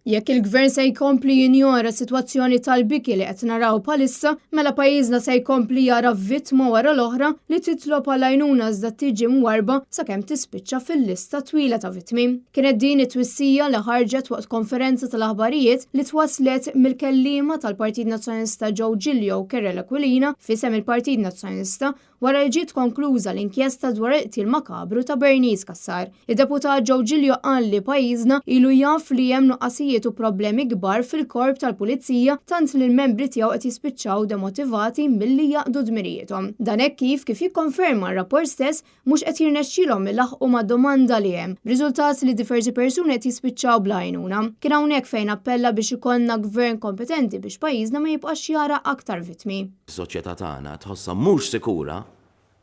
Jekk il-Gvern se jkompli jinjora s-sitwazzjoni tal-biki li qed naraw bħalissa, mela pajjiżna se jkompli jara vittma wara l-oħra li titlob għall-għajnuna iżda tiġi mwarrba sakemm tispiċċa fil-lista twila ta' vittmi. Kienet din it-twissija li ħarġet waqt konferenza tal-aħbarijiet li twasslet mill-kelliema tal-Partit Nazzjonalista Joe Giglio u Karol Aquilina f'isem il-Partit Nazzjonalista Wara li ġiet konkluża l-inkjesta dwar il-qtil makabru ta' Bernice Cassar, id-Deputat Joe Giglio qal li pajjiżna ilu jaf li hemm nuqqasijiet u problemi kbar fil-Korp tal-Pulizija tant li l-membri tiegħu qed jispiċċaw demotivati milli jaqdu dmirijiethom. Dan hekk kif, kif jikkonferma r-rapport stess, mhux qed jirnexxielhom ilaħħqu mad-domanda li hemm, b'riżultat li diversi persuni qed jispiċċaw bla għajnuna. Kien hawnhekk fejn appella biex ikollna Gvern kompetenti biex pajjiżna ma jibqax jara aktar vittmi. Is-soċjetà tagħna tħossha mhux sikura,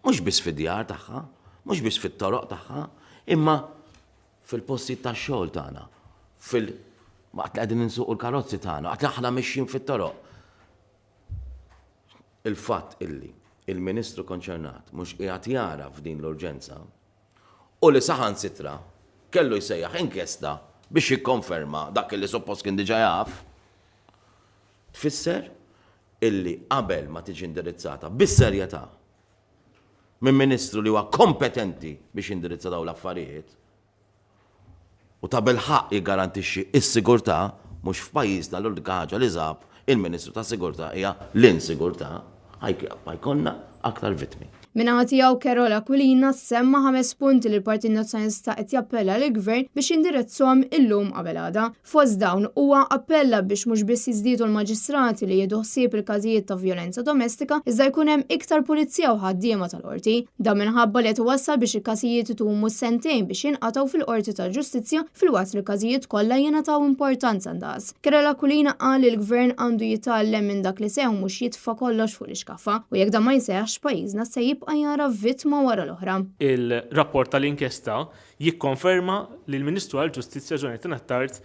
mhux biss fid-djar tagħha, mhux biss fit-toroq tagħha, imma fil-postijiet tax-xogħol tagħna, fil waqt li qegħdin insuqu l-karozzi tagħna, waqt li aħna mixjin fit-toroq. Il-fatt illi il-Ministru konċernat mhux qiegħed jara f'din l-urġenza u li saħansitra kellu jsejjaħ inkjesta biex jikkonferma dak illi suppost kien diġà jaf, tfisser illi qabel ma tiġi indirizzata bis-serjetà minn Ministru li huwa kompetenti biex jindirizza dawn l-affarijiet u tabilħaqq jiggarantixxi s-sigurtà, mhux f'pajjiżna l-unika ħaġa li sab il-Ministru tas-Sigurtà hija l-insigurtà, ħa jkollna aktar vittmi. Min-naħa tiegħu Karol Aquilina semma ħames punti li l-Partit Nazzjonalista qed jappella lill-Gvern biex jindirizzhom illum qabel għada. Fost dawn, huwa appella biex mhux biss jiżdiedu l-maġistrati li jieħdu ħsieb il-każijiet ta' vjolenza domestika iżda jkun hemm iktar pulizija u ħaddiema tal-Qorti. Dan minħabba li qed iwassal biex il-każijiet itumu sentejn biex jinqatgħu fil-Qorti tal-Ġustizzja filwaqt li l-każijiet kollha jingħataw importanza ndaqs. Karol Aquilina qal li l-Gvern għandu jitgħallem minn dak li seħħ u mhux jitfa' kollox fuq l-ixkaffa u jekk dan ma jseħħx pajjiżna se jibqa' jara vittma wara l-oħra. Il-rapport tal-inkjesta Jikkonferma li l-Ministru għall-Ġustizzja Jonathan Attard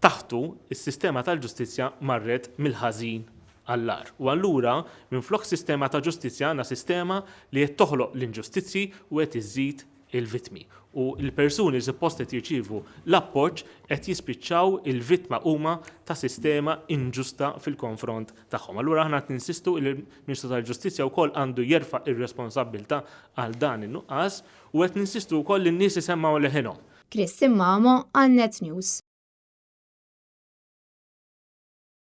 taħtu s-sistema tal-ġustizzja marret mill-ħażin għall-agħar. U allura minflok sistema ta' ġustizzja għandna sistema li qed toħloq l-inġustizzji u qed iżżid il-vittmi. U l-persuni li suppost qed jirċievu l-appoġġ qed jispiċċaw il-vittma huma ta' sistema inġusta fil-konfront tagħhom. Allura aħna qed ninsistu li l-Ministru tal-Ġustizzja wkoll għandu jerfa' r-responsabbiltà għal dan in-nuqqas U qed ninsistu wkoll li n-nies isemmgħu leħinhom. Christine Mamo għal Net News.